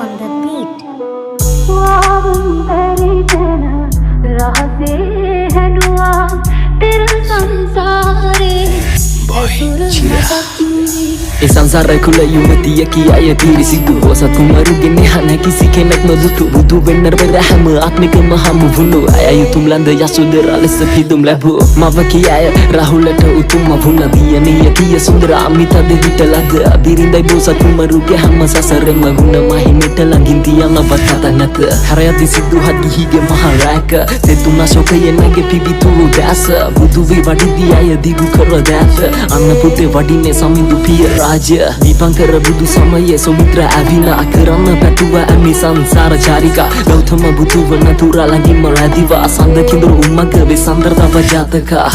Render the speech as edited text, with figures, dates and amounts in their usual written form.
on the beat. වාවුම් බැරි තැන රහසේ හැඬුවා පෙර සංසාරේ. ඒ සංසාර කුල යුවතිය කියාය පිරිසිදු බෝසත් කුමරුගේ නෙහන කිසි කෙනෙක් නොදුටු. බුදු වෙන්න පෙර හැම ආත්මිකම හමු වුණු අය යුතුම් ලඳ යසුදරා ලෙස පිදුම් ලැබූ මව කියාය රාහුලට උතුම්ම වුණ දියණිය කිය සුන්දර අමිත දෙවිට ලද බිරිඳයි. බෝසත් කුමරුගේ හැම සසරෙම ගුණ මහිමෙට ළඟින් තියන වත් නැත. හැරයති සිදුහත් ගිහිගේ මහ රැක තෙතුන ශෝකයේ නැගේ පිබිතුරු දැස. බුදු වී වඩිදී අය දිගු කර දැත අන්න පුතේ වඩින්නේ සමිඳු පිය රාජ්‍ය. දීපංකර බුදු සමයේ සුමිත්‍ර ඇවිනා කරන්න පැතුව ඇමි සංසාර චාරිකා. ගෞතම බුදු වන තුරා ළඟින්ම රැඳිවා සඳ කිඳුරු උමග වෙසන්දර තව ජාතකා.